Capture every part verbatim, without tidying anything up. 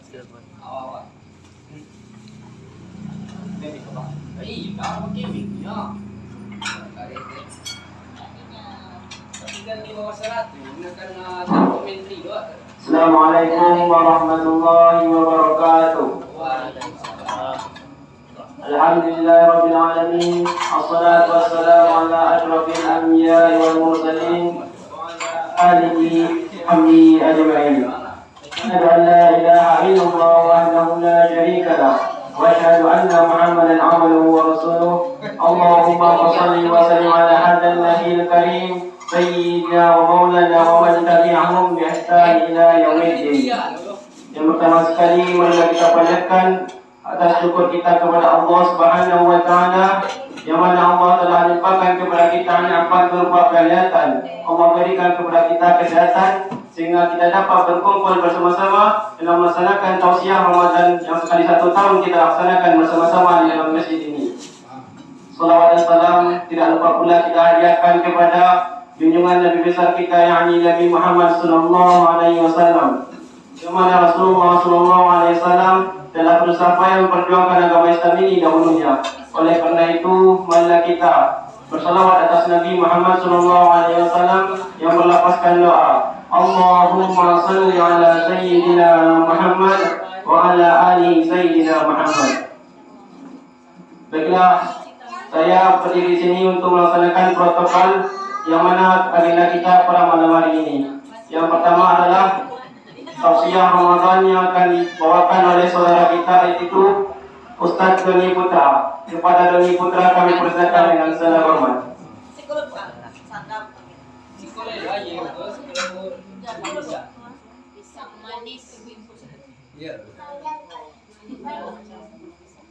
Assalamualaikum warahmatullahi wabarakatuh. Alhamdulillahirabbil alamin. Wassalatu wassalamu ala asyrafil anbiya'i wal mursalin wa ala alihi wa sahbihi ajma'in. Asyhadu an la ilaha illallah wahdahu la syarika lah, wa asyhadu anna Muhammadan abduhu wa rasuluh. Allahumma shalli wa sallim ala hadzal nabiyil karim, sayyidina wa maulana wa man tabi'ahum bi ihsan ila yaumiddin. Yang pertama sekali, marilah kita panjatkan atas syukur kita kepada Allah Subhanahu wa Taala, yang mana Allah telah limpahkan kepada kita nikmat berupa penglihatan. Allah berikan kepada kita kesehatan, sehingga kita dapat berkumpul bersama-sama dalam melaksanakan tausiah Ramadan yang sekali satu tahun kita laksanakan bersama-sama di dalam masjid ini. Salawat dan salam tidak lupa pula kita hadiahkan kepada junjungan Nabi besar kita, yakni Nabi Muhammad sallallahu alaihi wasallam. Di mana Rasulullah sallallahu alaihi wasallam telah berusaha payah memperjuangkan agama Islam ini dahulunya. Oleh karena itu, marilah kita bersalawat atas Nabi Muhammad sallallahu alaihi wasallam yang berlafazkan doa, "Allahumma salli ala sayyidina Muhammad wa ala ali sayyidina Muhammad." Baiklah, saya berdiri sini untuk melaksanakan protokol yang mana agenda kita pada malam hari ini. Yang pertama adalah tausiah Ramadan yang akan dibawakan oleh saudara kita, yaitu Ustaz Doni Putra. Kepada Doni Putra kami persilakan dengan segala hormat. Iya.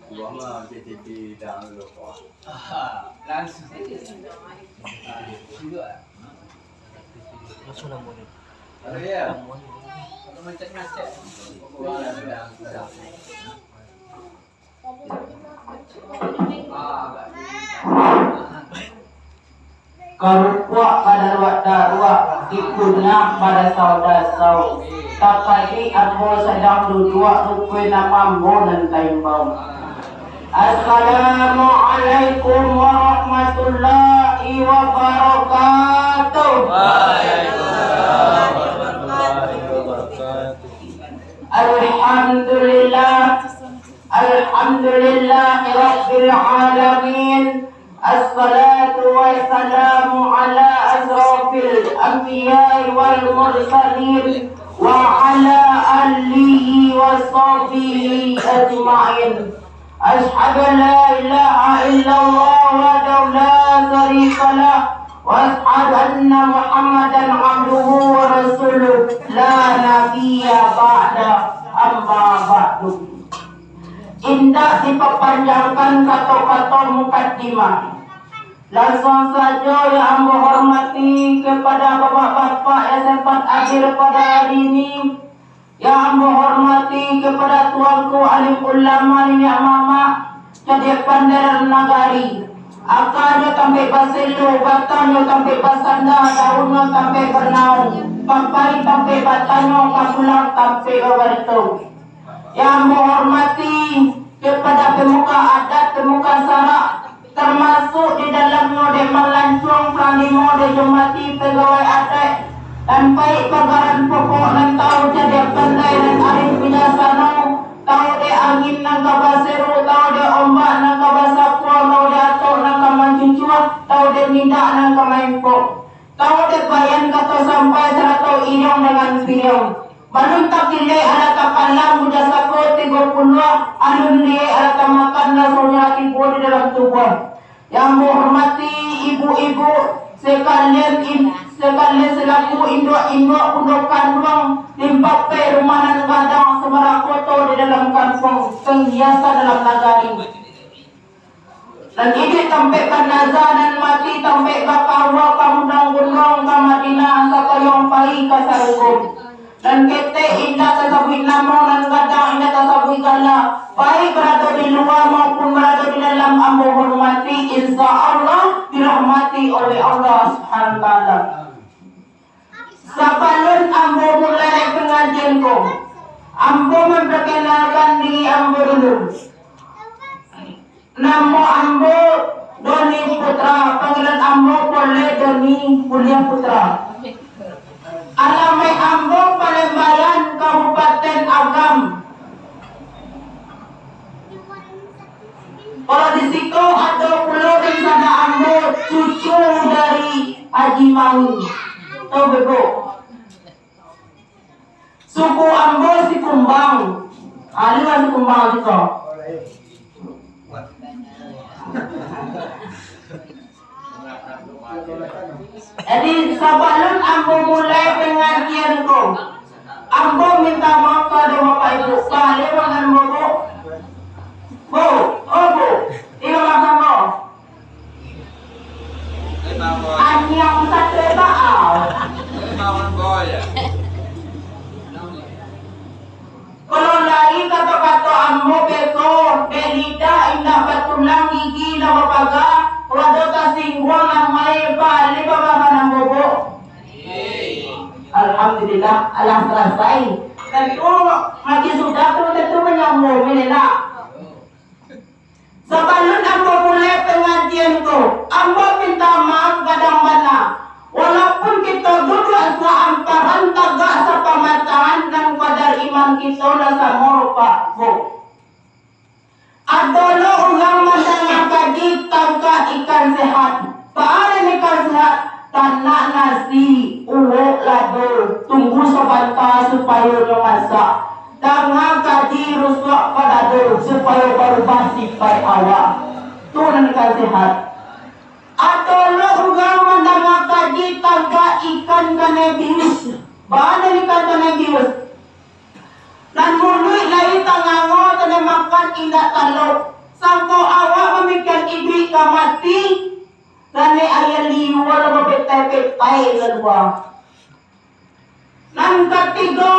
Gua mah P T P dah lupa. Aha, langsung. Ah, duduk ah. Masuk nama dia. Ada ya? Nama dia. Macam-macam. Wah, dah, dah. Ah, agak. Karupuak badaruak-daruak, dikunyah badasau-dasau. Tapi ambo sadang duduak, rupo nama ambo nan taimbau. Assalamualaikum warahmatullahi wabarakatuh. Waalaikumsalam warahmatullahi wabarakatuh. Alhamdulillah. Alhamdulillahirabbil alamin. Assalatu wassalamu ala asyrafil anbiya'i wal mursalin wa ala alihi wa sahbihi ajma'in. Asyhadu an la ilaha illallah wahdahu la syarikalah, wa asyhadu anna Muhammadan abduhu wa rasuluh, la nabiyya ba'da, amma ba'du. Indak dipapanjangkan kato-kato mukadimah. Lansuang sajo yang ambo hormati kepada bapak-bapak yang sempat hadir pada hari ini, yang ambo hormati kepada tuanku alim ulama niniak mamak, cadiak pandai dalam nagari, akanyo tampek baselo, batangnyo tampek basanda, daunnyo tampek banaun, papai tampek batanyo, ka pulang tampek babarito. Yang ambo hormati kepada pemuka adat, pemuka syarak, termasuk di dalamnyo dek Malancuang, Panglimo, dek Jumati, pegawai adat, dan baik pagaran pokok nan tahu cadiak pandai dan arif bijaksano, tahu dek angin nan ka baseru, tahu dek ombak nan ka basakuang, tahu dek atok nan ka mancucuah, tahu dek nindak nan ka maimpok, tahu dek bayan kato sampai sarato iriang dengan piriang. Balun takilek alah takalam, bujasako tigo puluah, alun liek alah tamakan, rasonyo lah tibo di dalam tubuah. Yang ambo hormati ibu-ibu sekalian, im-, sekalian selaku induak-induak bundo kanduang, limpapek rumah nan gadang, samarak koto di dalam kampuang, penghiasan dalam nagari. Nan iduik tampek banaza, nan mati tampek bakawa, ka Mundang Gunduang, ka Madinah, ka Koyong Pai, ka Sarugo. Nan ketek indak tasabuik namo, nan gadang indak tasabuik gala, baik barado di lua maupun barado di dalam, ambo hormati, insya Allah dirahmati oleh Allah Subhanahu wa Taala. Sabalun ambo mulai pangajian ko, ambo mambari Ambo dulu. Namo ambo Doni Putra, panggilan ambo boleh Doni Mulia Putra. Alamaik ambo Palembayan, Kabupaten Agam. Kalau di siko ado pulo rencana ambo cucu dari Haji Maun. Tahu bego? Suku ambo Sikumbang. Alih lah Sikumbang juo. Jadi, sabalun ambo mulai pangajian ko, ambo minta maaf ka ado bapak ibu. Baleh makan ambo, Bu? Bu, oh, Bu, iko makan ambo. Aniang satu baa. Kalau lai kato-kato ambo beko, dek lidah indak batulang, gigi indak bapaga, wadah tasingguang nan main, baleh bamakan ambo, Bu. Alhamdulillah, alah salasai. Tantu, makin sudah tu, tantu manyambung, minilah. Sabalun ambo mulai pangajian ko, ambo minta maaf gadang bana. Walaupun kito duduak saamparan, tagak sapamataan, nan kadar iman kito lah samo rupak ko. Ado lo urang mandanga kaji tangkak ikan sehat. Baa nan ikan sehat? Tanak nasi, uwok lado, tunggu sabanta supayo nyo masak. Danga kaji rusuak padado, supayo barubah sipaik awak. Tu nan ikan sehat. Ado lo urang mandanga kaji tangkak ikan kanai bius. Baa nan ikan kanai bius? Nan muluik lai tangango, tanai makan indak talok. Sangko awak mamikian iduik ka mati, kanai aia liua lah bapetai-petai kalua. Nan katigo,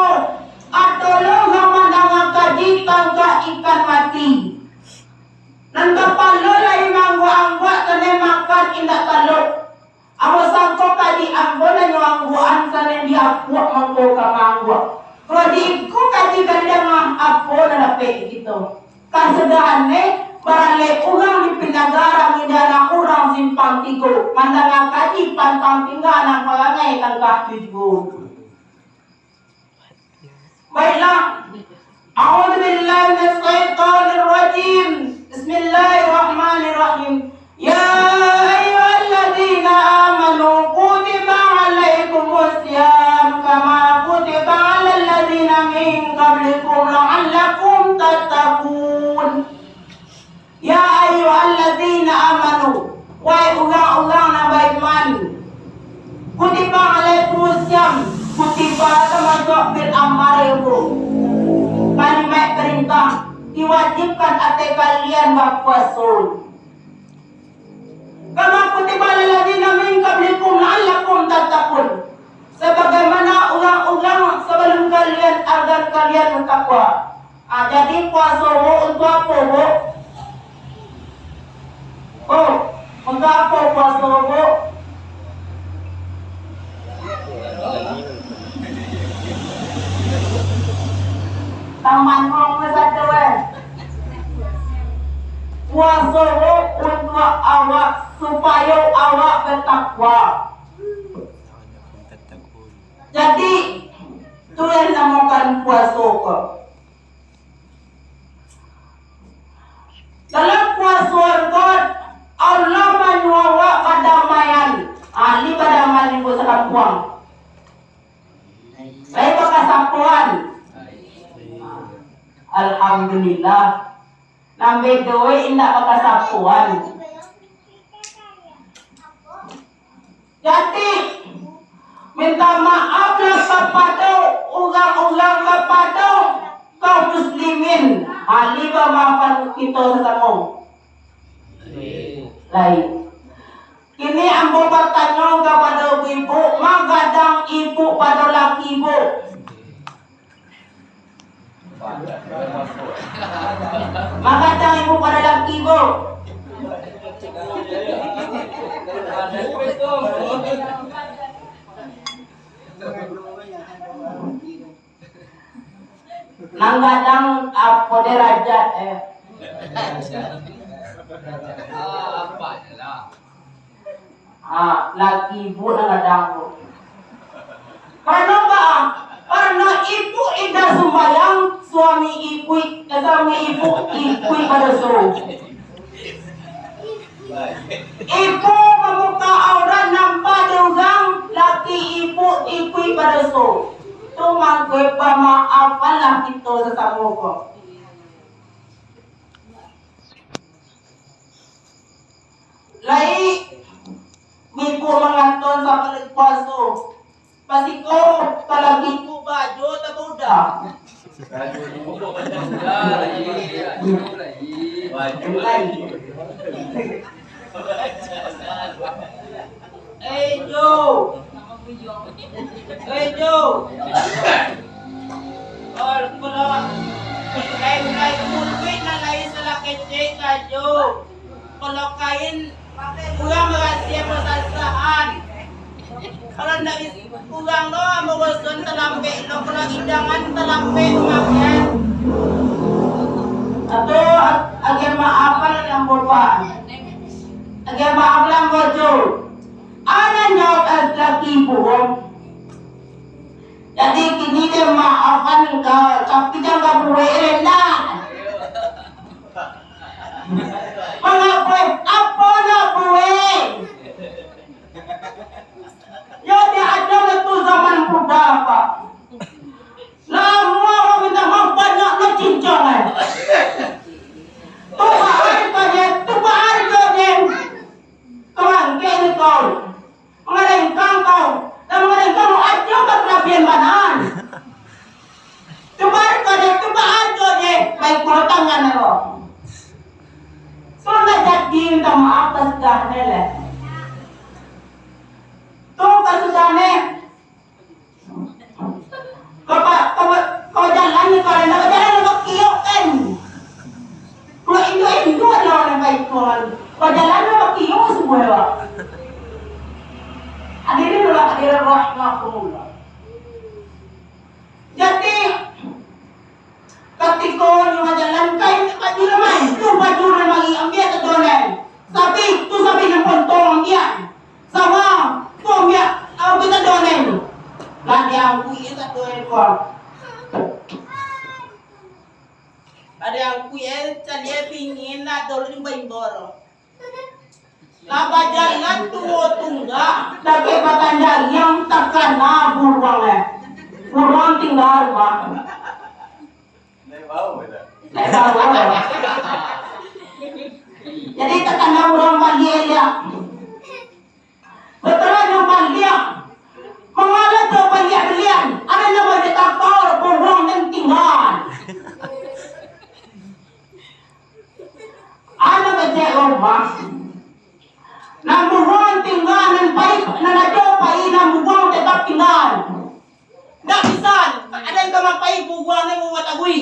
ado lo urang mandanga kaji tangkak ikan mati. Nan kapalo lai maangguak-angguak, kanai makan indak talok. Ambo sangko kaji ambo nan nyo angguakan, sanang diapuak mangko ka maangguak. Kalau di iko kaji ka didanga, apo nan dapek kito? Kasudahan e, baralek urang di Pinagara, ngindakan urang Simpang Tigo, mandanga kaji pantang tingga nan parangai tangkah tu juo. Baiklah. A'udzubillahi minasyaitonirrajim. Bismillahirrahmanirrahim. Ya ayyuhalladzina amanu kutiba alaikumus siyam kama kutiba alal ladzina min qablikum la'allakum tattaqun. Ya ayyuhalladzina amanu, wahai urang-urang nan baiman, kutiba alaikumus siyam, kutiba tamasuak fi'il amar, kalimat parintah, diwajibkan ateh kalian bapuaso. Kama kutiba alal ladzina min qablikum la'allakum tattaqun. Sabagaimana urang-urang sabalun kalian, agar kalian batakwa. Ah, jadi puaso ko untuak apo, Bu? Oh, untuak apo puaso ko, Bu? Taman rong sajo, eh. Puaso ko untuak awak, supayo awak batakwa. Jadi, tu nan dinamokan puaso ko. Dalam puaso ko, Allah manyuruah awak badamaian. Ahli badamaian ibu sakampuang. Baik, bakasapoan. Alhamdulillah. Nan bedo e indak bakasapoan. Jadi, minta maaf lah kapado urang-urang, kapado kaum muslimin. Ahli bamaafan kito sasamo. Lai. Kini ambo batanyo kapado ibu, ma gadang ibu pado laki ibu? Ma gadang ibu pado laki ibu? Nan gadang apo derajat, eh? Ah, laki ibu nan gadang tu. Karano apo? Karano ibu indak sumbayang, suami ibu, eh, suami ibu ibu badoso. Ibu mambuka aurat nampak di urang, laki ibu ibu badoso. Tu mangko pamaafanlah kito sasamo ko. Lai, minggu manganton sabaleh puaso. Pasiko, kalau minggu bajo tabuda. Eh, Jo. Eh, Jo. Kalau, kalau kain mului nan lai salah kecek ka Jo. Kalau kain urang barasiah basasahan. Kalau ndak is-, urang lo ambo bosan talambek lo, kalau idangan talambek mamakai. Atau ag-, agiah maaf lah ambo, Pak. Agiah maaf lah ambo, Jo. Anak nyawa laki buruak. Jadi kini dia maafkan ka, tapi jangan buek rendah. Mangapa? Apo nak buek? Yo, dia ada tu zaman muda, Pak. Lamo urang minta maaf, banyak lo cincang, eh. Tu baari ko je, tu baari ko je. Kamangkek ni kau. Mangarengkang kau. Lah mangarengkang kau aja kau kalabian bana. Tu baari ko je, tu baari ko je. Baik pulo tangan lo. Sudah jadi minta maaf, sudah ni lah. Tu kasudah ni. Kau pa-, kau pa-, kau jalan ni, kau jalan, kau jalan, kau kiok kan. Kalau induak-induak lah orang baik tu orang. Kau jalan, kau kiok semua lah. Hadirin lah, hadirin rahimakumullah. Jadi, katiko nyo bajalan, kain baju lamai, tu baju lamai, ambiak tu donen. Sapi, tu sapi nan pontong, ambiak. Sama, tu ambiak, ambiak tu donen. Lah diangkui satu ekor. Lah diangkui, eh, caliak pingin, lah dulu baimbor. Lah bajalan tuo tunggak, dakek batandang yang takana buruang, eh. Buruang tingga rumah. Naik bawah, eh. Jadi takana buruang baliak, ya. Setelah nyo baliak, mangalah tu baliak balian, ada namo di takau buruang nan tingga. Anak kecek rumah. Nan buruang tingga, nan pai, nan ado pai, nan buruang tetap tingga. Ndak bisa, ada yang kamang pai buruang ni buat agui.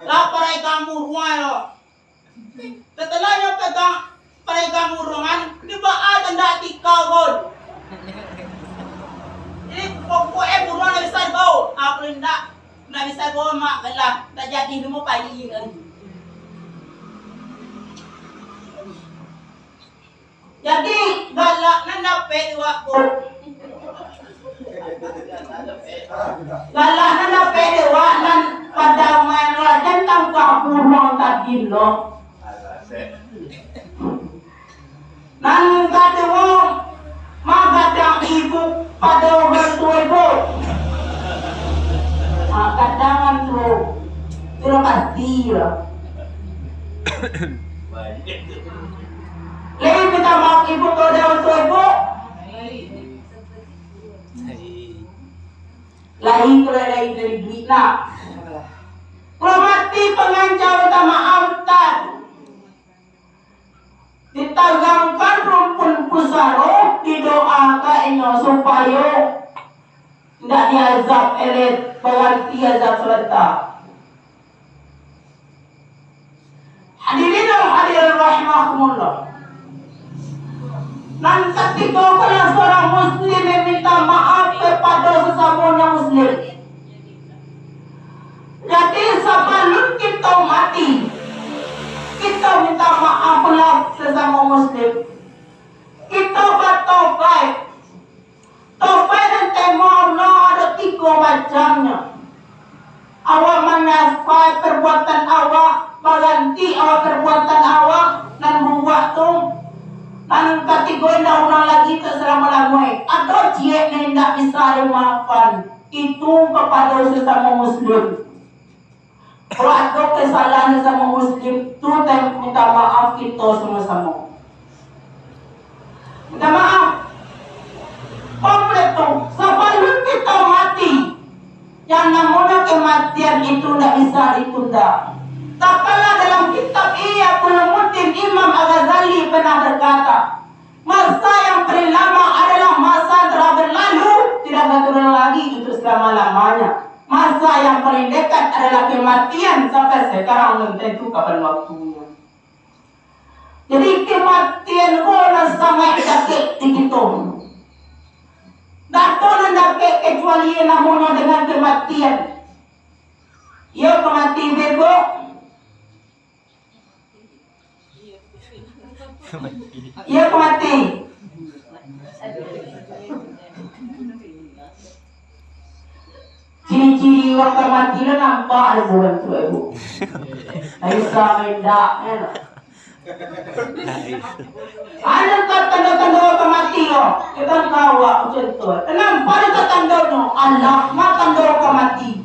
Lah parai kamu rumah lo. Setelah nyo pegang parai kamu rumah, di baa tu ndak tikau pun. Jadi pokok eh buruang ndak bisa bau. Aku ndak. Nak bisa bawa mak belah, tak jadi nemu pai kan. Jadi, galak nan dapek di wak ko. Galak nan dapek di wak nan padamai rajan tangkah buruang tadi lo. Nan kaduo, magadang ibu pado urang tuo ibu. Ha, gadang urang tuo. Itu lah pasti lah. Lai minta maaf ibu pado urang tuo ibu. Lai, lai dari duit nak. Kalau mati pangancau minta maaf, Ustaz. Ditagangkan rumpun pusaro, didoakan inyo supayo indak diazab elok, baranti azab sabanta. Hadirin dan hadirat rahimakumullah. Nan katigo, kalau surang muslim meminta maaf kapado sasamonyo muslim. sasamo muslim, kito batobaik. Tobaik nan tarimo Allah ado tigo macamnyo. Awak manyasai perbuatan awak, baganti awak perbuatan awak nan buruak tu. Nan katigo, indak ulang lagi untuak salamo-lamonyo. Ado ciek nan indak bisa dimaafkan. Itu kapado sasamo muslim. Kalau ado kesalahan sasamo muslim, tu minta maaf kito samo-samo. Minta maaf. Komplit tu, sabalun kito mati, yang namonyo kematian itu ndak bisa ditunda. Tapalah dalam kitab Ihya Ulumuddin, Imam Al-Ghazali pernah berkata, masa yang paling lama adalah masa yang telah berlalu, tidak akan terulang lagi untuk selama-lamanya. Masa yang paling dekat adalah kematian, sampai sekarang belum tentu kapan waktunya. Jadi, kematian ko nan sangaik dakek di kito. Ndak ado nan dakek kecuali namonyo dengan kematian. Iyo, ka mati bebok. Iyo, ka mati. Ciri-ciri urang ka mati lah nampak dek urang tu, Ibu. Ndak bisa main dak, kan? Ado ka tando-tando ka mati ko. Kita tahu, Wak, macam tu. Kenapa ado ka tandonyo? Alah, ma tando ka mati.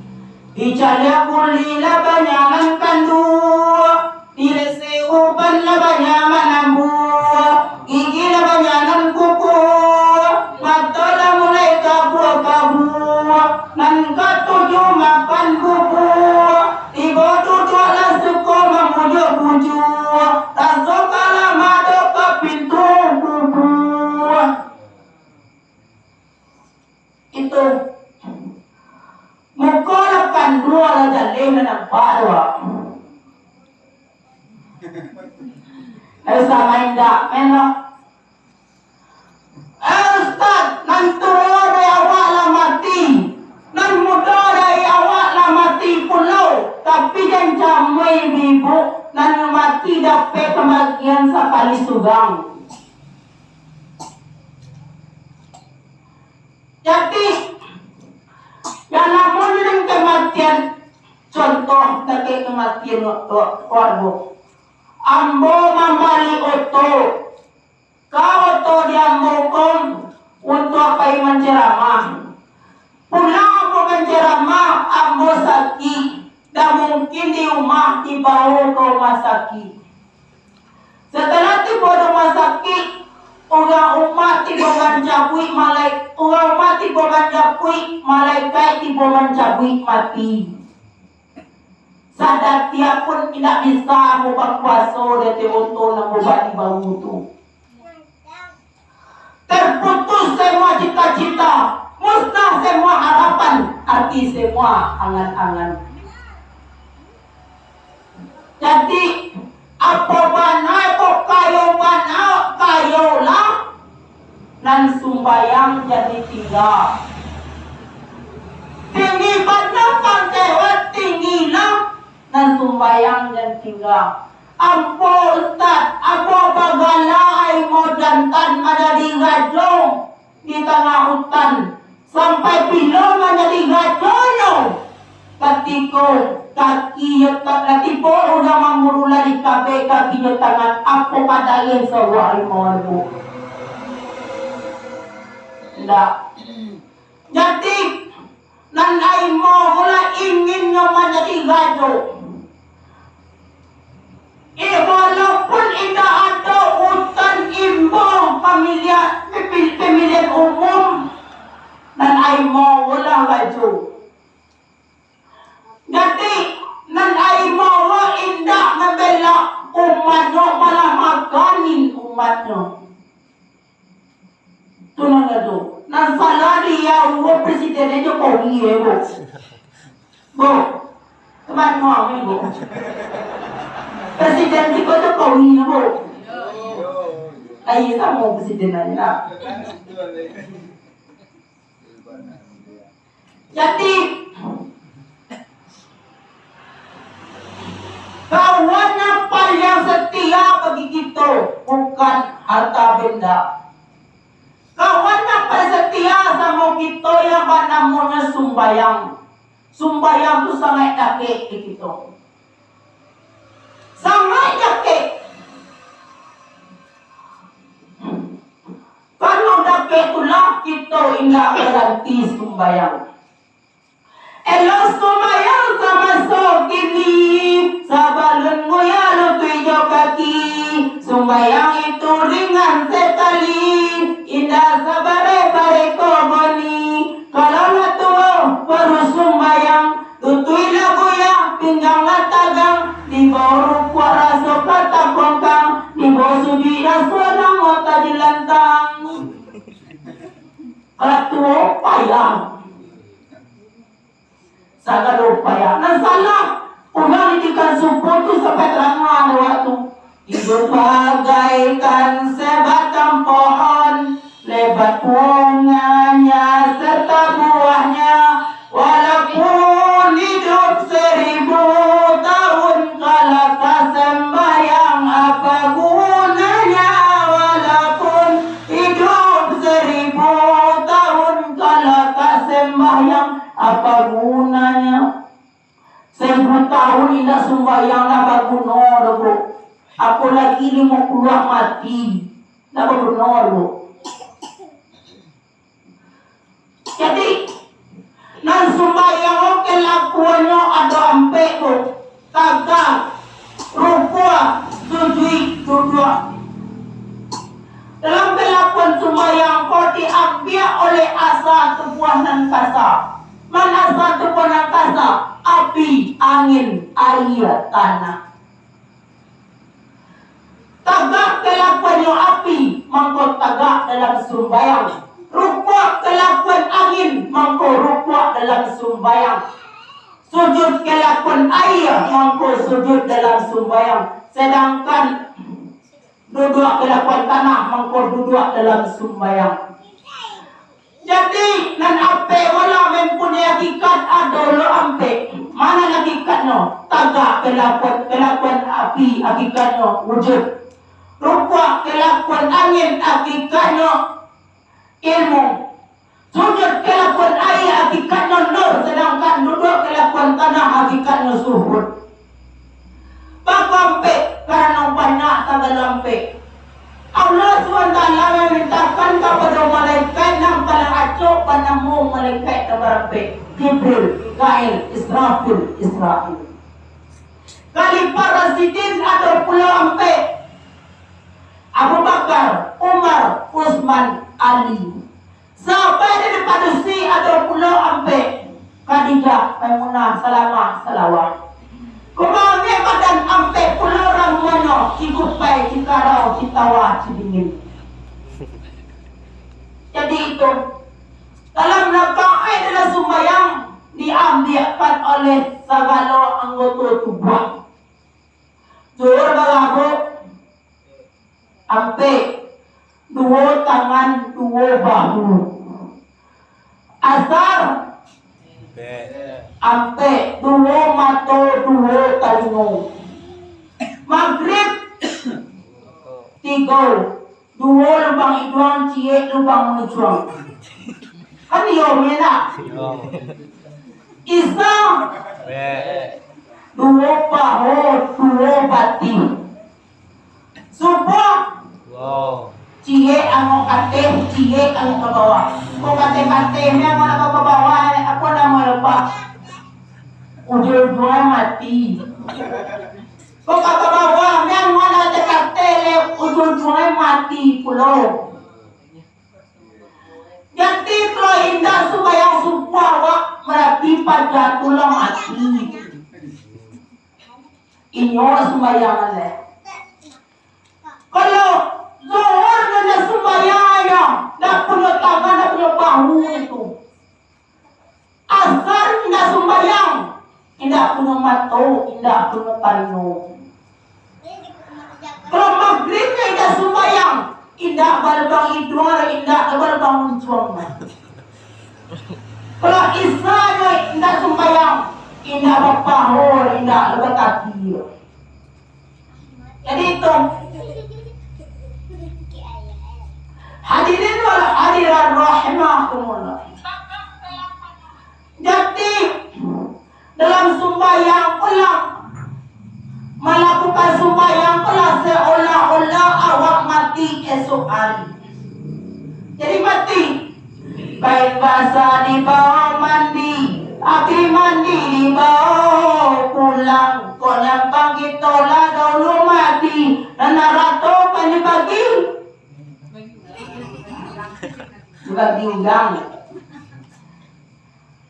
Dicaliak kuli lah banyak nan kanduak, diresek uban lah banyak manambuak, gigi lah banyak nan kukuak, mato lah mulai kabuak-kabuak, nan katuju makan bubuak, tibo duduak lah suko mambujuak-bujuak, raso kalah madok ka pintu kubuak. Itu. Muko lah kanduak lah jaleh lah nampak tu, Wak. Ndak usah main dak, main lah. Eh, Ustaz, nan tuo dari awak lah mati, nan mudo dari awak lah mati pulo, tapi jan camui ibu-ibu, nan mati dapek pambagian sakali surang. Jadi, yang namonyo nan kematian, contoh, dakek kematian waktu, waktu ambo mambali oto. Ka oto di ambo ko untuak pai manceramah. Pulang ambo manceramah, ambo sakik. Ndak mungkin di rumah, dibawo ka rumah sakik. Satalah tibo di rumah sakik, urang rumah tibo mancabuik malai-, urang rumah tibo mancabuik, malaikat tibo mancabuik mati. Sadatiak pun indak bisa ambo bakuaso di ateh oto nan ambo bali baru tu. Terputus semua cita-cita, musnah semua harapan, arti semua angan-angan. Jadi, apo bana ko kayo bana, kayo lah, nan sumbayang jadi tingga. Tinggi bana pangkek, tinggi lah, nan sumbayang jan tingga. Ambo ustad, ambo bagala harimau jantan manjadi rajo di tangah utan, sampai bilo manjadi rajonyo. Katiko kaki yo tak lah tibo urang manguru lah di kabek kaki jo tangan, apo ka dai sabuah harimau tu? Indak. Jadi, nan harimau lah inginnyo manjadi rajo. Eh, walaupun indak ado utan imbau pamilihan, pemil-, pemilihan umum, nan harimau lah rajo. Jadi, nan harimau indak mambela umatnyo, malah makanin umatnyo. Tu nan ado. Nan salah di Yahuo presiden Jokowi, eh, Bu. Bu, teman mau, eh, Bu. Presiden siko Jokowi, Bu. Ayo, samo presiden aja lah. Jadi, kawan nan paliang setia bagi kito, bukan harta benda. Kawan nan paling satia samo kito yang banamonyo sumbayang. Sumbayang tu sangaik dakek di kito. Sangaik dakek. Kalau dakek tu lah, kito indak baranti sumbayang. Elok sumbayang samaso kini, sabalun buya lutuik jo kaki. Sumbayang itu ringan sakali, indak sabareh-bareh ko goni. Kalau lah tuo baru sumbayang, lutuik lah buya, pinggang lah tagang, dibao rukuak raso ka tabangkang, dibao sujuik raso nan mata dilantang. Kalau tuo payah. Sagalo payah. Nan salah, urang didikan subuah tu sampai tarang lewat tu. Hidup bagaikan sebatang pohon, lebat bunganya serta buahnya. Walaupun hidup seribu tahun, kalau tak sembahyang, apa gunanya? Walaupun hidup seribu tahun, kalau tak sembahyang, apa gunanya? Seribu tahun indak sumbayang lah baguno doh, Bro. Apolagi limo puluah mati, lah baguno doh, Bro. Jadi, nan sumbayang kelakuannyo ado ampek, Bro. Tagak, rukuak, sujuik, duduak. Dalam kelakuan sumbayang ko diambiak oleh asa tubuah nan kasa. Man asa tubuah nan kasa? Api, angin, aia, tanah. Tagak kelakuannyo api, mangko tagak dalam sumbayang. Rukuak kelakuan angin, mangko rukuak dalam sumbayang. Sujud kelakuan aia, mangko sujud dalam sumbayang. Sadangkan duduak kalakuan tanah, mangko duduak dalam sumbayang. Jadi, nan ampek wala mempunyai hakikat, ado lo ampek. Ma nan hakikatnyo? Tagak kalakuan, kalakuan api, hakikatnyo wujud. Rukuak kalakuan angin, hakikatnyo ilmu. Sujud kalakuan aia, hakikatnyo nur, sadangkan duduak kalakuan tanah, hakikatnyo suhud. Baa ampek? Karano banyak sagalo ampek. Allah Subhanahu wa Taala mamarintahkan kapado malaikat nan paling acok banamo malaikat nan barampek, Jibril, Mikail, Israfil, Israil. Khalifah Rasyidin ado pulo ampek, Abu Bakar, Umar, Utsman, Ali. Sahabat nan dipadusi ado pulo ampek, Khadijah, Maimunah, Salamah, Salawah. Kumbangek badan ampek pulo ramuannyo, Cikupai, Cikarau, Citawa, Cidingin. Jadi itu, dalam rakaat dalam sumbayang diambiakkan oleh sagalo anggoto tubuah. Zuhur bara, Bro? Ampek. Duo tangan, duo bahu. Asar? Ampek. Duo mato, duo talingo. Magrib? Tigo. Duo lubang iduang, ciek lubang muncuang. Kan iyo, iyo ndak? Iyo. Isa? Ampek. Duo paho, duo batih. Subuah? Duo. Ciek angok ka ateh, ciek angok ka bawah. Kok ka ateh-ateh, ni angok ka bawah, apo namo lupa? Ujuang-ujuang mati. Kok ka bawah, ni angok ka ateh-ateh, ujuang-ujuang mati pulo. Jadi, kalau indak sumbayang subuah, awak barati paja tu lah mati. Inyo sumbayang alai. Kalau Zuhur ndak sumbayang, ndak punyo tangan, ndak punyo bahu itu. Asar indak sumbayang, indak punyo mato, indak punyo talingo. Kalau Magrib nyo indak sumbayang, indak balubang iduang, indak balubang muncuang. Kalau Isa nyo indak sumbayang, indak bapaho, indak bataki. Jadi itu, Hadirin wal hadirat rahimakumullah. Jadi, dalam sumbayang pulang, malakukan sumbayang pulang seolah-olah awak mati esok hari. Jadi mati. Kain basah dibawa mandi, api mandi dibawa pulang. Kok nyampang kito lah dahulu mati, nan arato kan dibagi. Dibagi urang.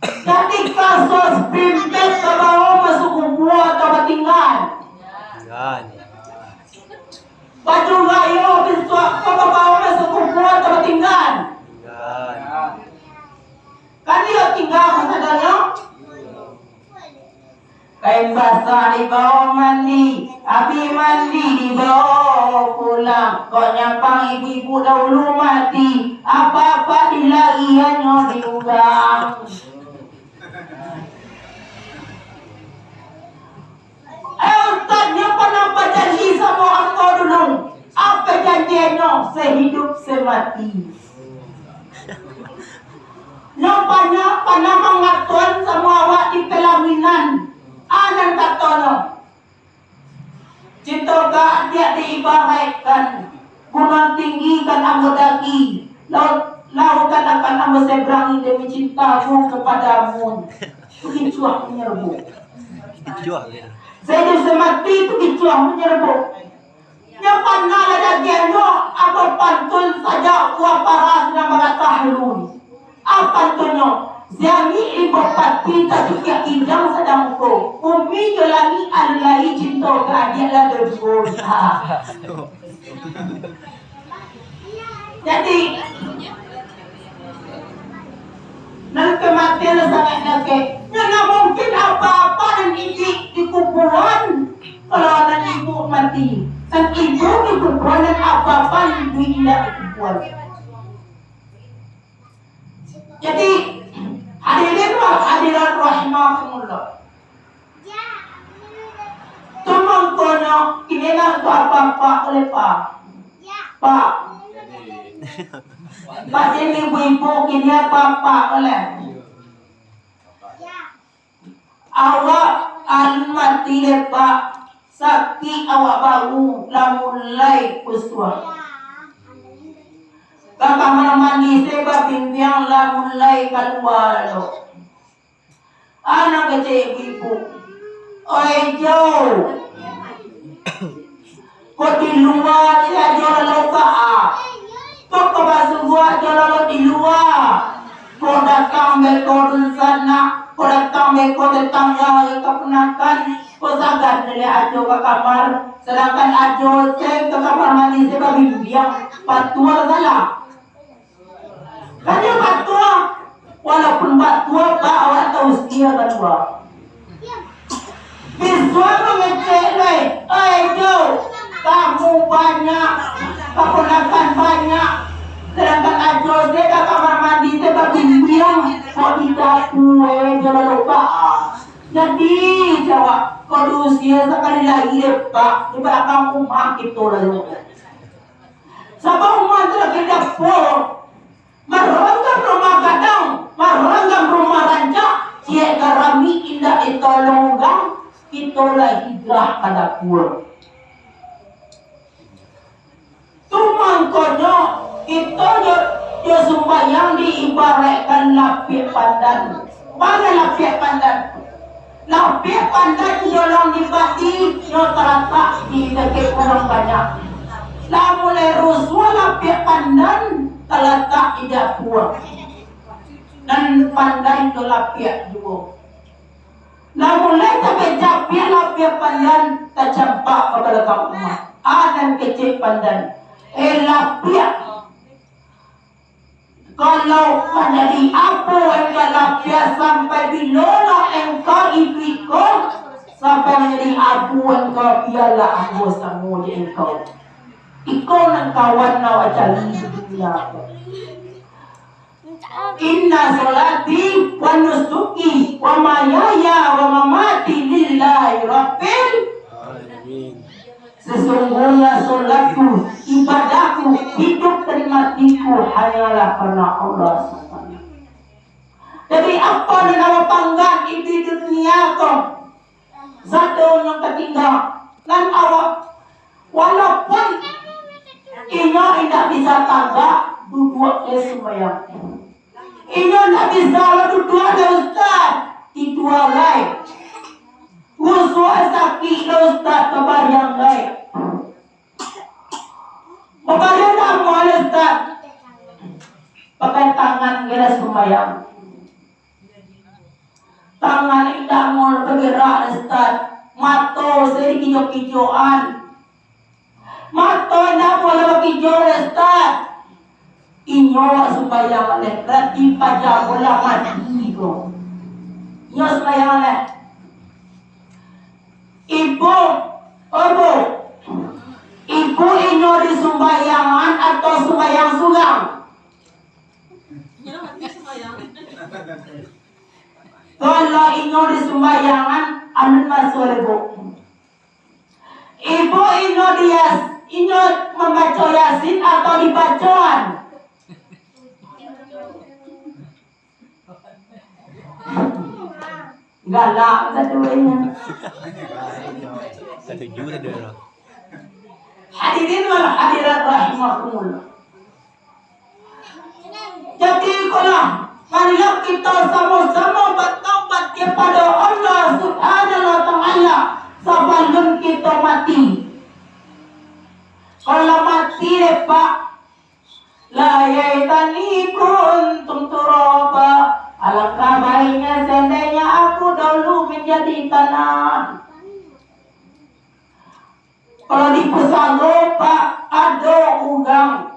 Jadi kasus pimpin ka bawa masuk kubua atau batinggan? Tinggan. Baju rayo bisuak ka bawa masuk kubua atau batinggan? Tinggan. Kan iyo tinggal kasadonyo? Kain basah dibawa mandi, api mandi dibawa pulang. Kok nyampang ibu-ibu dahulu mati, apa-apa dilariannyo di urang. Eh, ustaz, nyo pernah bajanji samo ambo dulu. Apo janjiannyo? Sehidup semati. Nyo pernah, pernah mangaton samo awak di pelaminan. Anan katonyo, cinto ka adiak diibaraikkan gunuang tinggi kan ambo daki, laut, lautan akan ambo seberangi demi cintaku kepadamu. Tu kicuah manyerebuk. Kicuah, ya. Sehidup semati tu kicuah manyerebuk. Nyo pernah lah dagiangnyo, ambo pantun sajak buah paras nan bagatah dulu. Apo pantunnyo? Siangik rimbo pati tacukiak ginjang sadang muko. Bumi jo langik alun lai cinto ka adiak lah duo-duo. Jadi, nan kematian sangaik dakek. Nyo ndak mungkin apa-apa nan iduik di kuburan. Kalau nan iduik mati, nan iduik di kuburan, nan apa-apa nan iduik indak di kuburan. Jadi, hadirin wal hadirat rahimakumullah. Tu mangkonyo, kini lah tu apa-apa oleh Pak. Pak. Pak, jadi ibu-ibu kini apa-apa oleh. Awak alun mati dek Pak, sakik awak baru lah mulai kusuah. Ka kamar mandi se babimbiang lah mulai kalua lo. Anak kecil ibu-ibu, oi Jo, Kok di lua ni ajo lalu baa. Kok ka basubuah ajo lalu di lua. Kok datang beko dunsanak, kok datang beko tetangga ari kaponakan. Kok sagan dek ajo ka kamar, sadangkan ajo se ka kamar mandi se babimbiang. Batua salah? Kan nyo batua, walaupun batua, Pak, awak tausia batua. Bisuak mangecek lai, "Ai, Jo, tamu banyak, kaponakan banyak, sadangkan ajo se ka kamar mandi se babimbiang, kok di dapua, eh, Jo, lalu, Pak." Jadi, jawab, "Kok diusia sakali lai dek, Pak, di balakang rumah kito lalu." Sabab rumah tu lagi dapua. Maranggam rumah gadang, maranggam rumah rancak, ciek garami indak ditolong urang, kito lah hijrah ka dapua. Tu mangkonyo, kito jo, jo sumbayang diibaraikkan lapiak pandan. Baa lapiak pandan? Lapiak pandan jolong di padi, nyo talatak di dakek urang banyak. Lah mulai rusuah lapiak pandan, talatak di dapua. Nan pandan jo lapiak juo. Lah mulai tacapiak lapiak pandan, tacampak ka balakang rumah. Ah, nan kecek pandan. Eh, lapiak. Kalau manjadi apo engkau lapiak, sampai bilo lah engkau iduik ko, sampai manjadi apo engkau, bialah ambo samo jo engkau. Iko nan kawan nan awak cari di dunia ko. Inna sholati wa nusuki wa mahyaya wa mamati lillahi rabbil alamin. Sesungguhnya solatku, ibadahku, hidup dan matiku hanyolah karano Allah sajo. Jadi, apo nan awak panggang di dunia ko, sadonyo katingga, nan awak, walaupun inyo indak bisa tagak, duduak se sumbayang. Inyo ndak bisa baduduak dek ustaz, tidua lai. Rusuah sakik dek ustaz, babariang lai. Babariang ndak amuah dek ustaz. Pakai tangan kira sumbayang. Tangan indak amuah bagerak dek ustaz. Mato se dikijo-kijoan. Mato indak amuah bakijo, Ustaz. Inyo awak sumbayang lai, berarti paja ko lah mati ko. Inyo sumbayang lai. Ibu, oh, Bu, ibu inyo di sumbayangan atau sumbayang surang? Kalau inyo di sumbayangan, alun masuak, Bu. Ibu inyo di Yas-, inyo mambaco Yasin atau dibacoan? Galak satu inyo. Satuju satu. Hadirin wal hadirat rahimakumullah. Jadi, ikolah, marilah kito samo-samo bataubat kepada Allah Subhanahu wa Ta'ala sabalun kito mati. Kalau mati, deh, Pak, "La laitani kuntu turaba." Alangkah baiknya seandainya aku dahulu menjadi tanah. Kalau di pusaro, Pak, ado urang.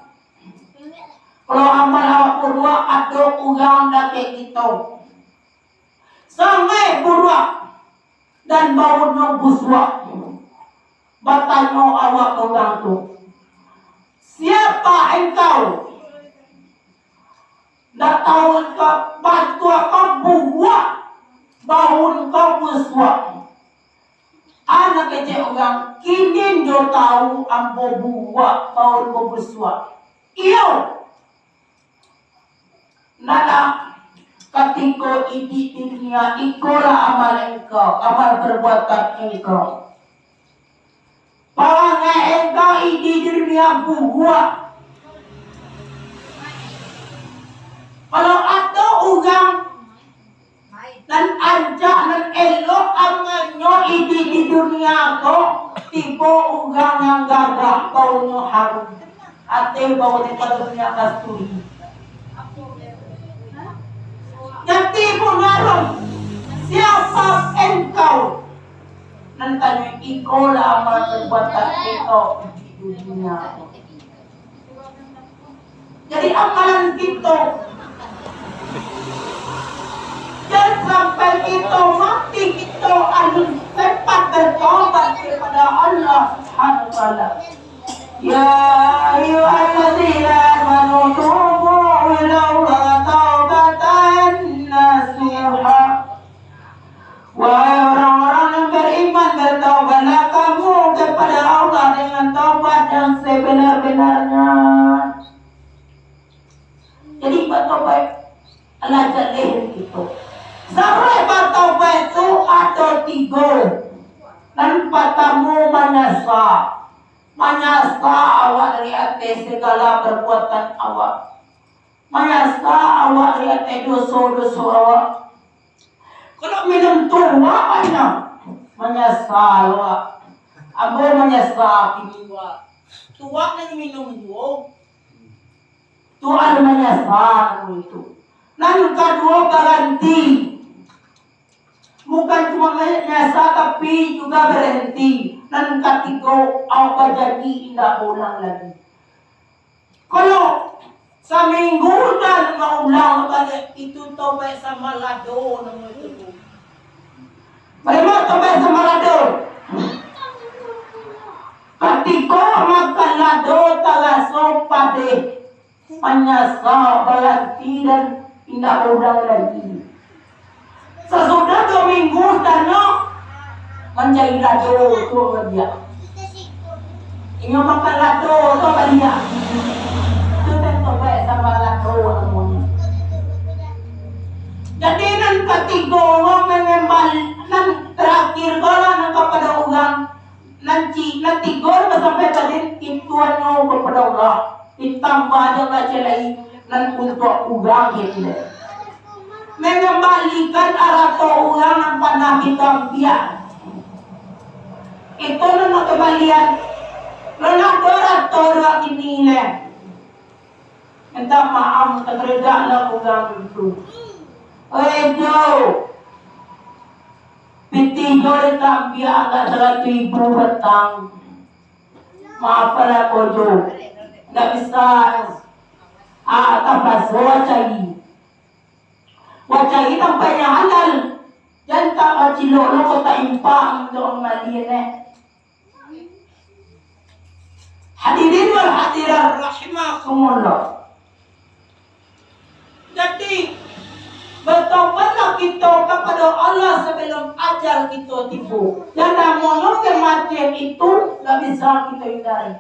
Kalau amal awak buruak, ado urang dakek kito. Sangaik buruak dan baunnyo busuak. Batanyo awak ka urang tu, "Siapa engkau?" Ndak tahu engkau, batua kau buruak, baun kau busuak. Anak kecek urang, "Kini nyo tahu ambo buruak, baun ambo busuak." Iyo. Ndak lah, katiko iduik di dunia, ikolah amal engkau, amal perbuatan engkau. Parangai engkau iduik di dunia buruak. Kalau ado urang nan ancak, nan elok amannyo iduik di dunia ko, tibo urang nan gagah, baunnyo harum, ateh bau daripado minyak kasturi. Jadi, ibu narom, siapa engkau? Nan tanyo, ikolah amal perbuatan kito di dunia. Jadi, amalan kito, jan sampai kito mati, kito alun sempat bertobat kepada Allah Subhanahu wa Ta'ala. Ya ayyuhalladzina amanu tubu ilallahi taubatan nasuha. Wahai orang-orang yang beriman, bertaubatlah kamu kepada Allah dengan taubat yang sebenar-benarnya. Jadi, bertobat lah jaleh kito. Sarai bertobat tu ado tigo. Nan partamo, manyasa. Manyasa awak dari ateh segala perbuatan awak. Manyasa awak dari ateh doso-doso awak. Kalau minum tuak banyak, manyasa awak. Ambo manyasa kini, wak. Tuak nan minum juo. Tuak nan manyasa itu. Nan kaduo, baranti. Bukan cuma manyasa, tapi juga berhenti. Nan katigo, awak bajanji indak baulang lagi. Kalau saminggu nan maulang baliak, itu tobaik samalado namo itu. Bagaimana tobaik samalado? Katiko makan lado taraso padeh. Manyasa, baranti, dan indak baulang lagi. Sasudah duo minggu, tanyo mancari lado tu baliak. Inyo makan lado tu baliak. Tu kan tobaik Katigo urang mangambali, nan tarakhir ko lah nan kapado urang nan ci-, nan tigo nan sampai tadi, itu hanyo kapado Allah. Ditambah jo kacilai nan untuak urang itu. Mangambalikan arato urang nan panah ditambiak. Itu nan kambalian. Lah ndak ado arato urang kini leh. Minta maaf, tagarajaklah urang itu. Oi, Jo. Pitih Jo ditambiak agak saratuih ribu batang. Maafkanlah ko, Jo. Ndak bisa. Ah, tapaso cari. Wah cari tampek nan halal. Jan tak cilok lo ko tak impak untuak mambali neh. Hadirin wal hadirat rahimakumullah. Jadi, batobatlah kito kapado Allah sabalun ajal kito tibo. Nan namonyo kamatian itu ndak bisa kito hindari.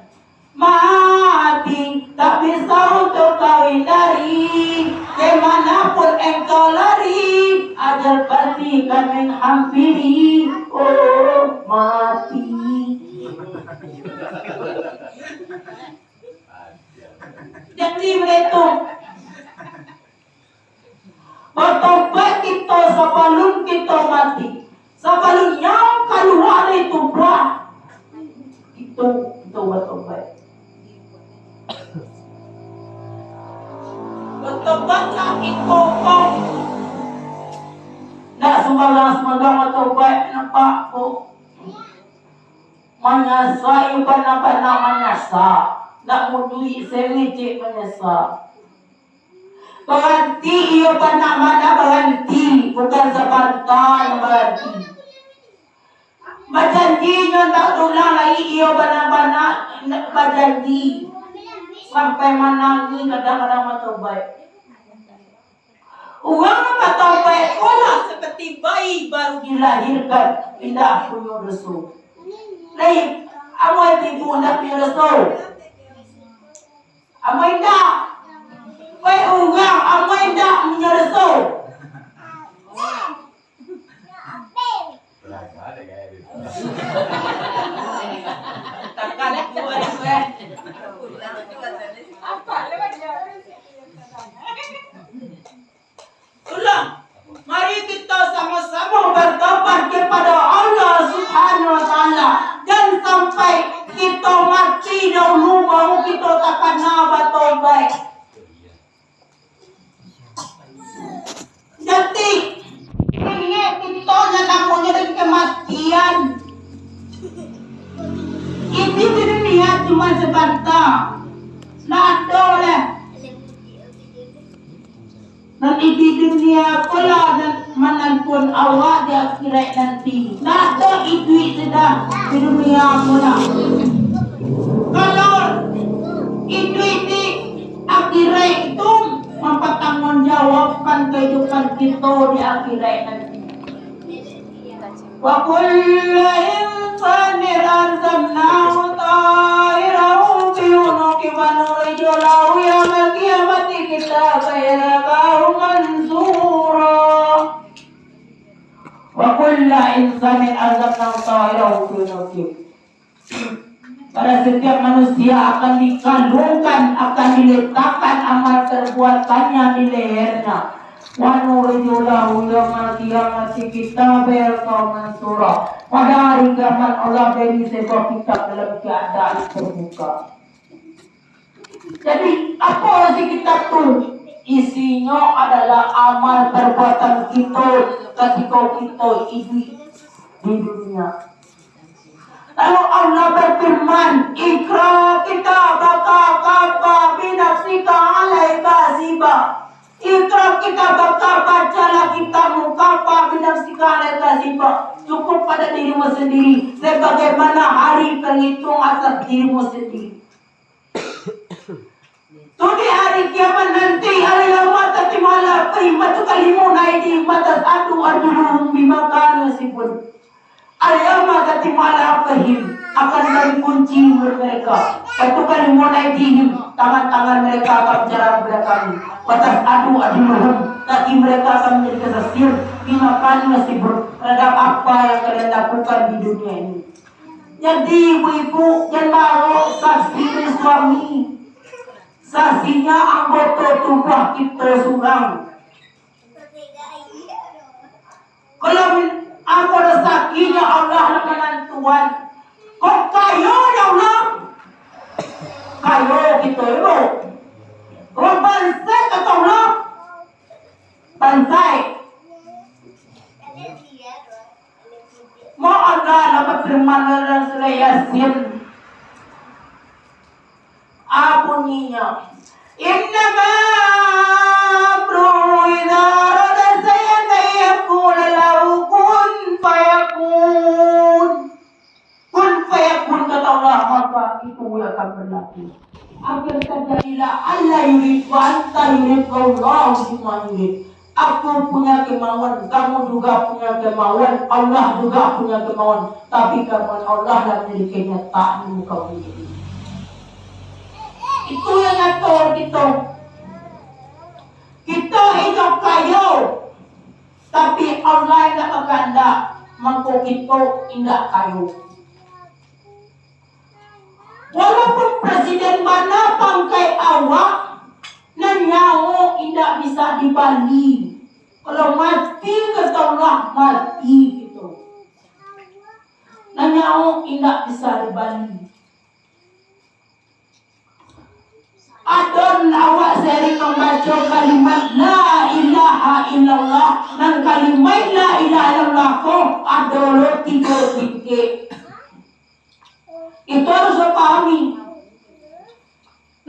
Mati tak bisa untuk kau hindari, ke mana pun engkau lari, ajal pasti kan menghampiri. Oh, mati. Jadi, baitu. Batobat kito sabalun kito mati. Sabalun nyawa kalua dari tubuah, kito, kito batobat. Batobatlah kito ko. Ndak sumbarang-sumbarang batobat, nampak ko. Manyasa, iyo bana-bana manyasa. Ndak muduik sewicik manyasa. Baranti, iyo bana-bana baranti, bukan sabanta nan baranti. Bajanji nyo ndak ulang lai, iyo bana-bana bajanji. Sampai manangih kadang-kadang batobat. Urang nan batobat ko lah seperti bayi baru dilahirkan, indak punyo doso. Lai, ambo ibu indak punyo doso. Ambo indak. Weh urang, ambo indak punyo doso. Ulang. Mari kito samo-samo batobat kepada Allah Subhanahu wa Ta'ala. Jan sampai kito mati dahulu, baru kito takana batobat. Jadi, ingek kito nan namonyo dari kematian. Ini di dunia cuma sebentar. Ndak ado lah. Nan iduik di dunia ko lah nan manantun awak di akhirat nanti. Ndak ado iduik sudah di dunia ko lah. Kalau iduik di akhirat itu mampatangguangjawabkan kahidupan kito di akhirat nanti. وكل إنسان ألزمناه طائره في عنقه ونخرج له يوم القيامة كتابا يلقاه منشورا. وكل إنسان ألزمناه طائره في عنقه. Pada setiap manusia akan dikalungkan, akan diletakkan amal perbuatannya di lehernya. Wa nukhriju lahu yaumal qiyamati kitaban yalqahu mansyura. Pada hari kiamat Allah beri sebuah kitab dalam keadaan terbuka. Jadi, apa isi kitab tu? Isinyo adalah amal perbuatan kito katiko kito iduik di dunia. Lalu Allah berfirman, "Iqra kitabaka kafa binafsika alaika hasiba." "Iqra kitabaka, bacalah kitabmu, kafa binafsika alaika hasiba." Cukup pada dirimu sendiri, sebagaimana hari penghitung atas dirimu sendiri. Tu di hari kiamat nanti, al-yauma takhtimu ala afwahihim wa tukallimuna aidihim wa tasyhadu arjuluhum bima kanu yaksibun. Al-yauma takhtimu ala afwahihim, akan dari kunci mulut mereka. Wa tukallimuna aidihim, tangan-tangan mereka akan bicara kepada kami. Wa tasyhadu arjuluhum, kaki mereka akan menjadi kesaksian. Terima kasih masih ber-, terhadap apa yang kalian lakukan di dunia ini. Jadi ibu-ibu, jan baok saksi dari suami. Saksinya anggota tubuh kita surang. Kalau min-, ambo rasakinyo Allah nan manantuan. Kok kayo, ya Allah? Kayo kito, ibu. Kok bansaik, kata Allah? Bansaik. Mo Allah lah bafirman dalam surah Yasin. A bunyinyo, "Innama amruhu idza arada syai'an an yaqula lahu kun fayakun." Kun fayakun, kata Allah, maka itu yang akan berlaku. Akan terjadilah Allah yurid wa anta yurid, Allah cuma yurid. Aku punya kemauan, kamu juga punya kemauan, Allah juga punya kemauan. Tapi kemauan Allah lah menjadi kenyataan di muka bumi ini. Itu yang ngatur kito. Kito hidup kayo, tapi Allah indak bakahandak, mangko kito indak kayo. Walaupun presiden bana pangkai awak, nan nyawo indak bisa dibali. Kalau mati, kata Allah, mati kito. Nan nyawo indak bisa dibali. Adon awak sering mambaco kalimat la ilaha illallah, nan kalimat la ilaha illallah ko ado lo tigo tingkek. Itu harus dipahami.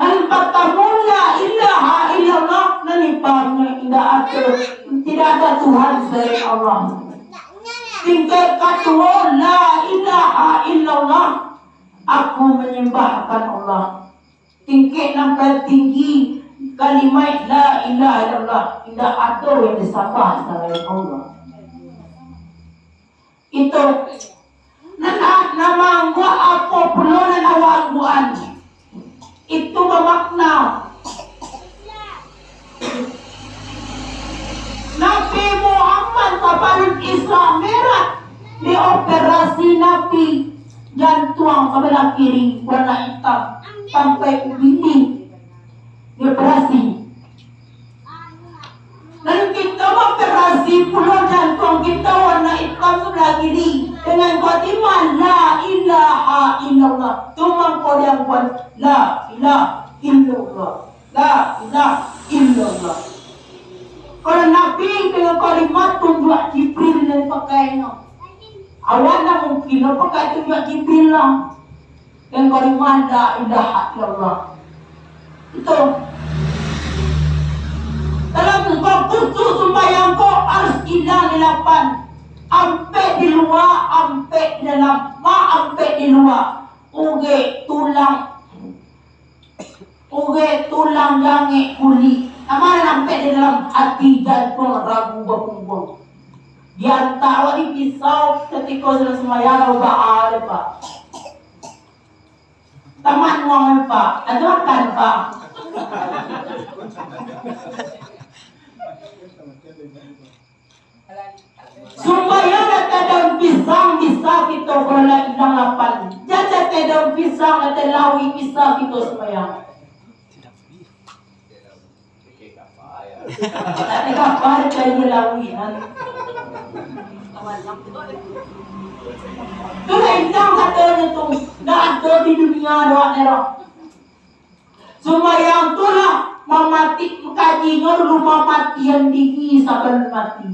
Nan partamo, la ilaha illallah, nan dipahamnyo indak ado, tidak ada Tuhan selain Allah. Tingkek kaduo, la ilaha illallah, aku menyembah akan Allah. Tingkek nan paling tinggi, kalimat la ilaha illallah, indak ado yang disambah selain Allah. Itu. Nan, nan maangguak apo pulo nan awak angguakan, itu bamakna. Nabi Muhammad sabalun Isra Mi'raj, dioperasi Nabi, jantuang sabalah kiri warna itam, sampai ubili dioperasi. Lalu kito mamperasi pulo jantuang kito warna itam sabalah kiri dengan kalimat la ilaha illallah. Tu mangko diangguan la ilaha illallah. La ilaha illallah. Kalau Nabi dengan kalimat tunjuak Jibril nan dipakainyo. Awak ndak mungkin lo pakai tunjuak Jibril lah. Yang kelima, la ilaha illallah. Itu. Dalam khusyuk sumbayang ko harus ilang di lapan. Ampek di lua, ampek di dalam. Ma ampek di lua. Ugek, tulang. Ugek, tulang, jangek, kulik. Nan ma nan ampek di dalam? Ati, jantuang, ragu, bapungguang. Diantak awak ni pisau, katiko sadang sumbayang, ubah a deh, Pak. Taman uang, Pak. Ajo makan, Pak. Sumbayang di ateh daun pisang bisa kito kalau lah ilang lapan. Jan di ateh daun pisang, di ateh lauik bisa kito sumbayang. Di ateh kapa cari lauik, kan? Tu lah ilang katonyo tu. Ndak ado di dunia doa nero. Sumbayang tu lah mamati, kajinyo dulu mamatian diri sabalun mati.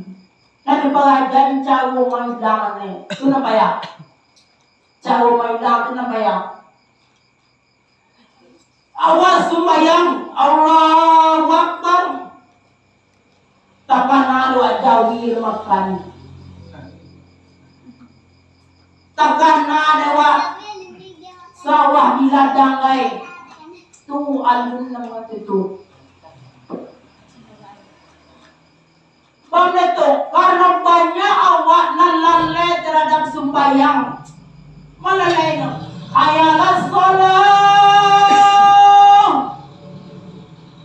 Nan diparajan caro mailangannyo. Tu nan payah. Caro mailang tu nan payah. Awak sumbayang, Allahu Akbar. Takana dek awak jawi makan. Takana dek awak sawah di ladang lai. Tu alun nan matutup. Pambeto, karano banyak awak nan lalai taradap sumbayang. Malalainyo, "Hayya alas shalah."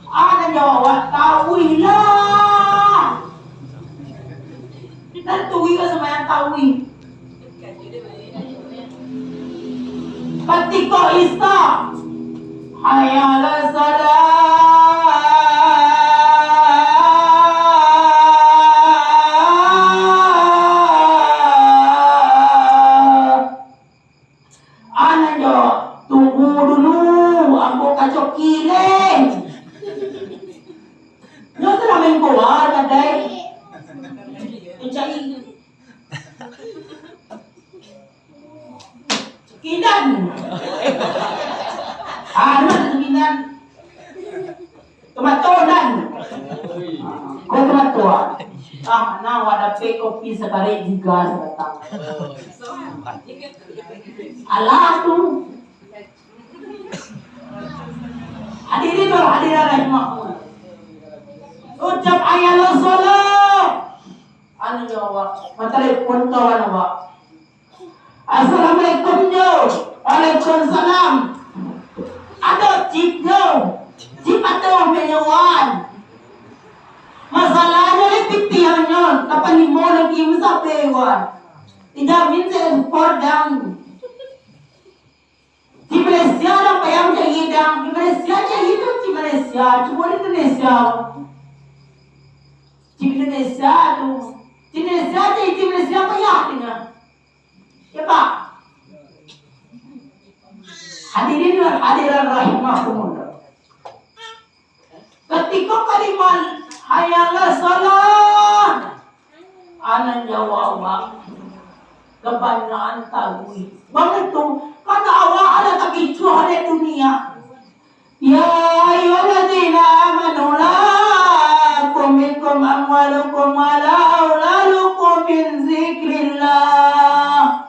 Ado jawab awak, "Tauihlah." Katiko Isa, "Hayya 'alas shalah." Anak jo, "Tunggu dulu, ambo ka coki lai." Nyo sudah main bola, kadai. Mencari. Coki dan. Anak coki dan. Tomato dan. Ko tomato, ah. Ah, nah, awak dapek kopi sakarek jiga sabatang. Alah tu. Hadirin wal hadirat rahimakumullah. Ucap "Hayya 'alas shalah." Anu nyo awak, matalepon kawan awak. "Assalamualaikum, Jo." "Waalaikumsalam." "Ado cik, Jo. Cik ado menyo wan. Masalahnyo lai pitih nyo, kapan limo lagi musabe wan. Dijamin saya support dang." Di Malaysia ado payah cari dang. Di Malaysia cari tu, di Malaysia. Cubo di Indonesia. Di Indonesia tu. Di Indonesia cari, di Malaysia payah dengar. Ya, Pak? Hadirin wal hadirat rahimakumullah. Katiko kalimat "Hayya 'alas shalah", anak nyawa awak kabanyakan taruih. Baitu, karano awak lah takicuah dek dunia. "Ya ayyuhalladzina amanu la tulhikum amwalukum wala auladukum an dzikrillah."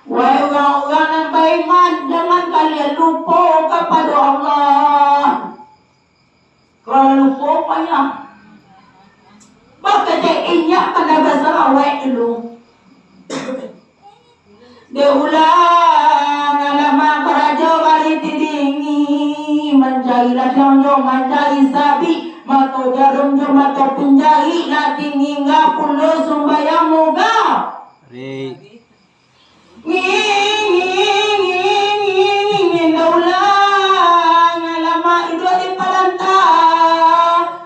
Wahai urang-urang nan baiman, jangan kalian lupo kapado Allah. Kalau lupo, payah. Bakecek inyak pandai basalawek dulu. Dek ulang alamak karajo bari tidingi, mancari ladang jo mancari sabik, mato jarum jo mato pinjari, lah tinggi pulo sumbayang moga. Ri. Nging, nging, nging, nging, nging, daulah, alamak iduik di palanta.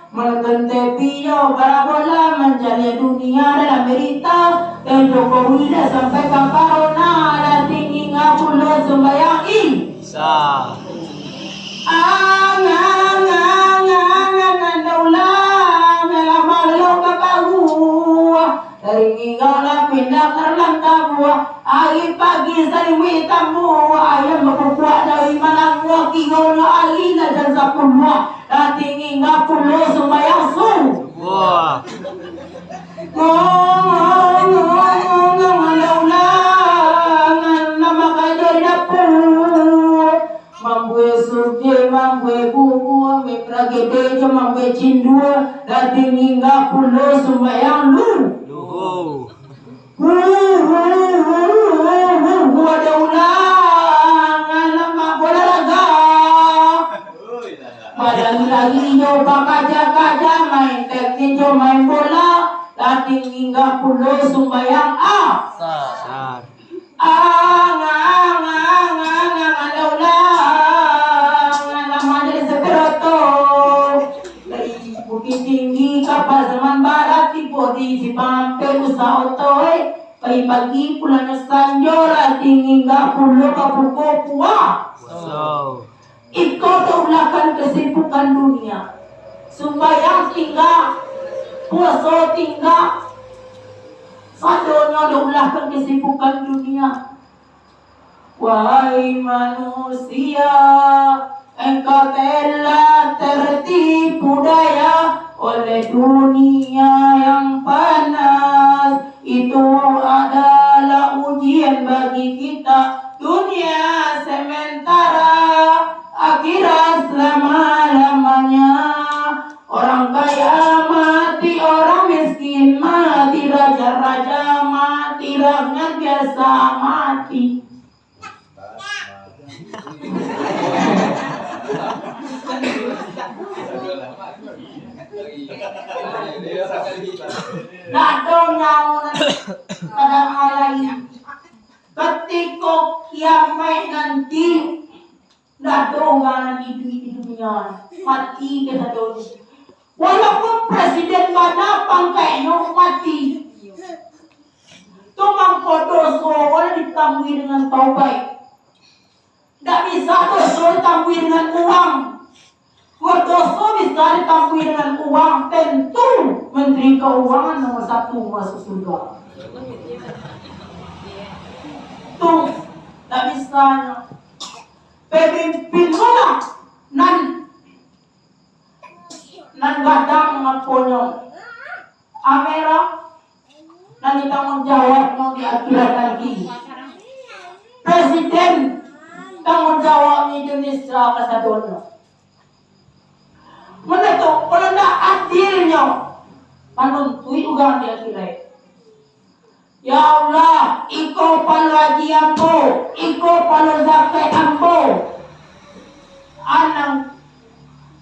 Manonton T V yo, parabola, mancaliak dunia dalam berita. Dari Jokowi lah sampai ka Corona, lah tinggi pulo sumbayang Isya. Ang, ang, ang, ang, ang, ang, daulah, alamak lelok ka karuah. Dari ningga lah pindah ka rantau buah. Ari pagi salimuik tambuah. Ayam bakukuak dari malam buah. Kironyo ari lah jam sapuluah. Lah tinggi pulo sumbayang subuah. Wah. Ngong, ngong, ngong, ngong, ngong, alah ulangan. Lah makajo di dapua. Mambuek sukeh, mambuek bubua, mambuek pragede jo mambuek cindua, lah tinggi pulo sumbayang lu. Luhur. Hu, hu, hu, hu, hu, hu, ado ulangan lamak bola raga. Balari-lari jo bakaja-kaja, main teknik jo main bola, lah tinggi pulo sumbayang asar. Asar. Ang, ang, ang, ang, ang, ado ulangan lamak dari Seperoto. Dari Bukittinggi ka Pasaman Barat, tibo di Simpang Ampek usah oto, eh. Pagi-pagi pulangnya sanjo, lah tinggi pulo ka pukua puaso. Iko diulahkan kesibukan dunia. Sumbayang tingga, puaso tingga. Sadonyo diulahkan kesibukan dunia. Wahai manusia, engkau telah tertipu daya oleh dunia yang panas. Itu adalah ujian bagi kita. Dunia sementara, akhirat selama-lamanya. Orang kaya mati, orang miskin mati, raja-raja mati, rakyat biasa mati. Ndak ado nyawa nan pada alai. Katiko kiamaik nanti, ndak ado urang nan iduik di dunia, mati kasadonyo. Walaupun presiden bana pangkaiknyo, mati. Tu mangko doso boleh ditambuih dengan taubaik. Ndak bisa doso ditambuih dengan uang. Kalau doso bisa ditambuih dengan uang, tentu Menteri Keuangan nomor satu masuk surga. Tu, ndak bisa nyo. Pemimpin tu lah nan, nan gadang aponyo. Amera, nan ditanggung jawabnyo di akhirat nanti. Presiden, tanggung jawabnyo Indonesia kasadonyo. Mano tu, kalau ndak adilnyo, manuntuik urang di akhirat. Ya Allah, iko palo haji ambo, iko palo zakat ambo. Anang,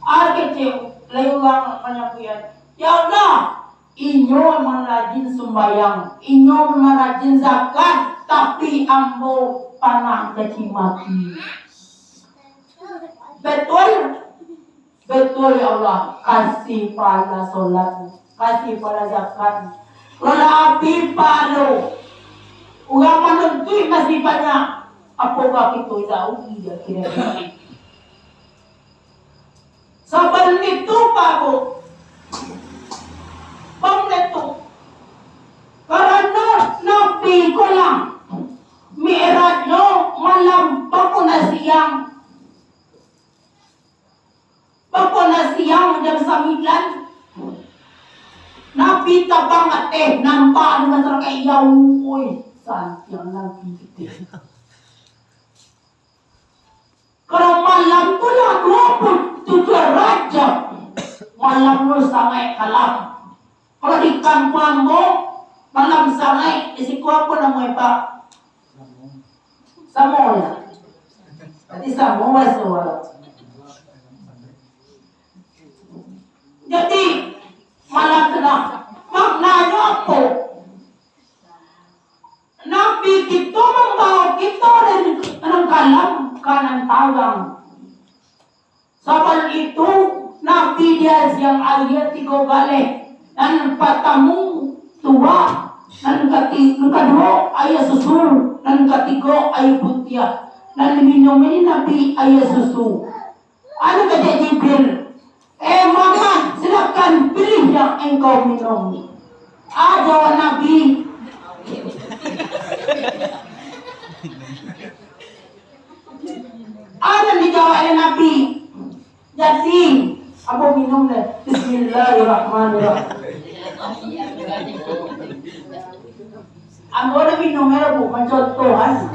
a kecek, lai urang manyabuikan. Ya Allah, inyo memang rajin sumbayang, inyo memang rajin zakat, tapi ambo panah caci maki. Betul? Betul, ya Allah, kasih pahala solat, kasih pahala zakat. Kalau lah abih pahalo, urang manuntuik masih banyak, apokoh kito indak rugi di akhirat? Sabalun itu, Pak Bu, bang itu, karano Nabi ko lah Mi'rajnyo malam bakuna siang. Bakuna siang jam sambilan, Nabi tabang ateh, nampak di masyarakat, ya, ui, santiang Nabi gitu. Kalau malam tu lah dua puluh tujuh Rajab, malam tu sangaik kalam. Kalau di kampuang ambo, malam sangaik, di siko apo namonyo, Pak? Samo, ya? Berarti samo bahaso Arab. Jadi, malam tu lah, maknanyo apo? Nabi kito mambawa kito dari nan kalam ka nan tarang. Sabalun itu, Nabi diaziang aia tigo galeh, nan patamu tuak, nan kati-, nan kaduo aia susu, nan katigo aia putiah. Nan diminum ini Nabi aia susu. Anu kecek Jibril, "Eh Muhammad, silakan pilih yang engkau minum." Ajo Nabi. Anu dijawab oleh Nabi. Jadi, ambo minum deh. Bismillahirrahmanirrahim. Ambo dah minum air, Bu, mancontohan.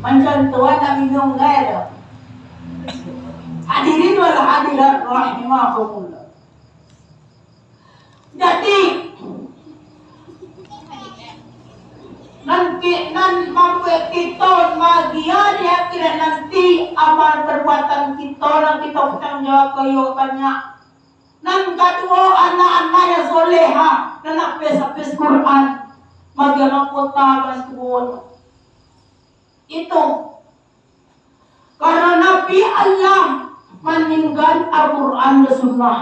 Mancontohan nak minum air. Hadirin wal hadirat rahimakumullah. Jadi, nan ki-, nan mambuek kito bahagia di akhirat nanti, amal perbuatan kito nan kito batanggung jawab ka iyo banyak. Nan kaduo, anak-anak yang soleha, nan hafis-hafis Quran, bagian anggota bantuan. Itu. Karena Nabi Allah maninggal Al-Quran dan Sunnah.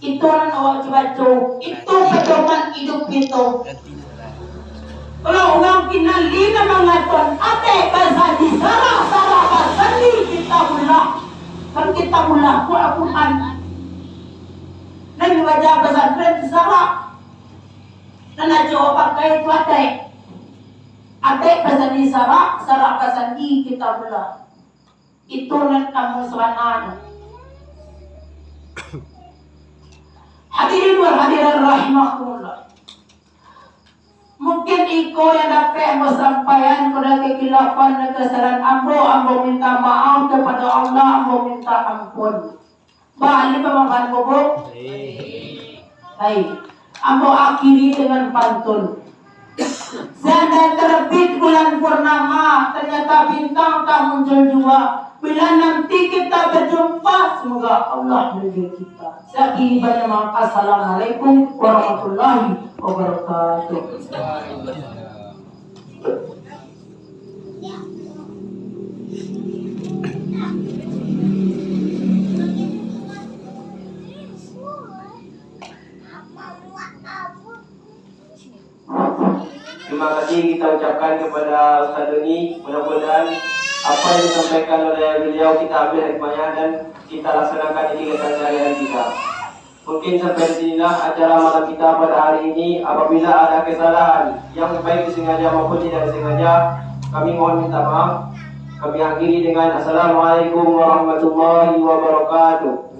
Itu nan awak baco, itu pedoman hidup kito. Kalau urang kinali nan mangatokan, "Atek basandi sarak, sarak basandi kitabullah." Kan kitabullah ko Al-Quran. Nan dibaca pesantren tu sarak. Nan ajo pakai tu atek. Atek basandi sarak, sarak basandi kitabullah. Itu nan amun sabananyo. Hadirin wal hadirat rahimakumullah. Mungkin iko yang dapek ambo sampaian, kalau ado kekhilafan dan kesalahan ambo, ambo minta maaf kepada Allah, ambo minta ampun. Bali pamahaman bobo. Baik. Ambo akhiri dengan pantun. Seandai terbit bulan purnama, ternyata bintang tak muncul jua. Bila nanti kita berjumpa, semoga Allah melindungi kita. Sekian banyak makasih. Assalamualaikum warahmatullahi wabarakatuh. Terima kasih kita ucapkan kepada Ustaz Doni. Mudah-mudahan apa yang disampaikan oleh beliau kita ambil hikmahnya dan kita laksanakan di kegiatan sehari-hari kita. Mungkin sampai di sinilah acara malam kita pada hari ini. Apabila ada kesalahan yang baik disengaja maupun tidak disengaja, kami mohon minta maaf. Kami akhiri dengan Assalamualaikum warahmatullahi wabarakatuh.